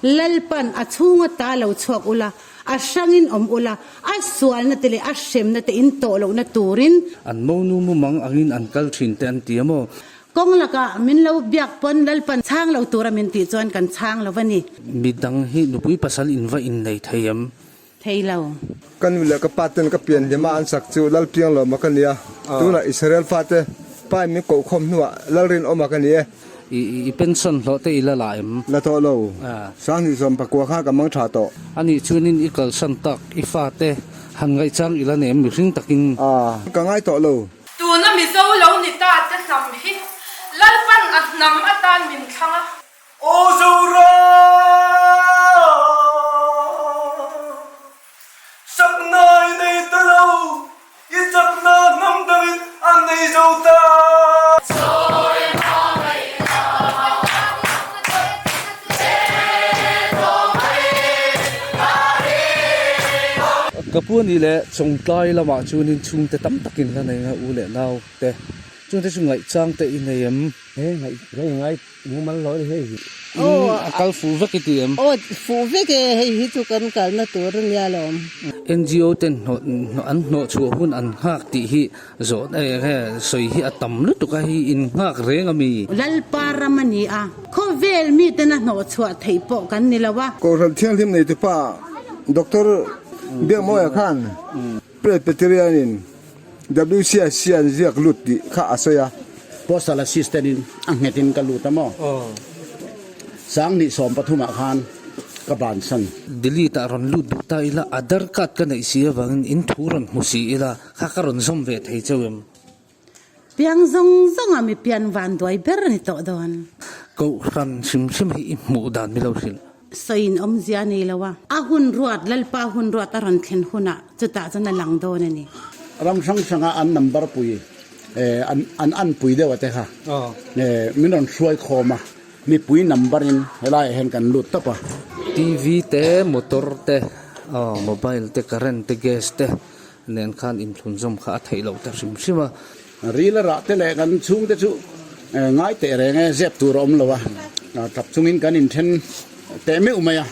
Lalpan a chhung ata lo chhuak ula, a hrangin awm ula, a sualna te leh a hremna te in tawh lohna turin. An monu mumang angin an kal thin te an ti a maw? Kawng lakah min lo biak pawn Lalpan chhang lo tura min tih chuan kan chhang lo a ni. Midang hi nupui pasal in va innei thei em? Thei lo. Ka nu leh ka pa ten ka pian hlim a an sak chu Lalpiang lawma ka ni a, tunah Israel fate pa in min kohkhawm hnuah Lalrinawma ka ni e. I pension hlawh te i la la em? La tawh lo. 2019 kha ka mang tha tawh. Anih chuanin i kalsan tak i fate han ngaihchang i la nem mihring takin. Ka ngai tawh lo. Tuna Mizo lo ni ta te hnam hi Lalpan a hnam atan min thlang a. Aw Zoram, chakna i nei ta lo, i chakna hnam dangin an nei zo ta. Ka pu anih leh Chawngtlai lamah chuanin chhungte tam takin la nei nga u leh nau te, chungte chu ngaihchang te i nei em? He ngaih ngai Mumal lo ni hei hi. Aw a kal fuh vek i ti em? Aw fuh vek e, hei hi chu kan kalna tur a nia lawm. NGO ten hnawh an hnawh chhuah hun an nghak tih hi zawh he sawi hi a tam lutuk a hi in nghak reng a mi? Lalpa ram a ni a, khawvel miten a hnawh chhuah theih pawh kan ni lo a. Kohhran Thianghlim neitupa Doctor Biakmawia khan Presbyterian in WCIC an ziak lut tih kha a sawi a. Postal Assistant in a nghet in ka lut a maw? 2013 ah khan ka bansan. Delete ah rawn lut duh ta ila, Aadhar card ka neih si avangin in thu rawn hmu si ila, kha ka rawn zawm ve thei cheu em? Piang zawng zawnga mi pian van duai ber a ni tawh dawn. Kohhran hrim hrim hi i hmuh dan mi lo hrilh. Sawiin awmzia a nei lo a, a hun ruat, Lalpa hun ruat a rawn thlen hunah chutah chuan a lang dawn a ni. Ram hrang hranga an number pui an an anpui deuh a te kha min rawn hruai khawm a, mipui number in helaiah hian kan lut tawp a. TV te, motor te, mobile te, current te, gas te Nen khan inthlunzawm kha a theih loh ta hrim hrim a. Ril a rah te leh kan chhungte chu ngai teh reng e, zep tur a awm lo a, tap chungin kan inthen teh meuh mai a.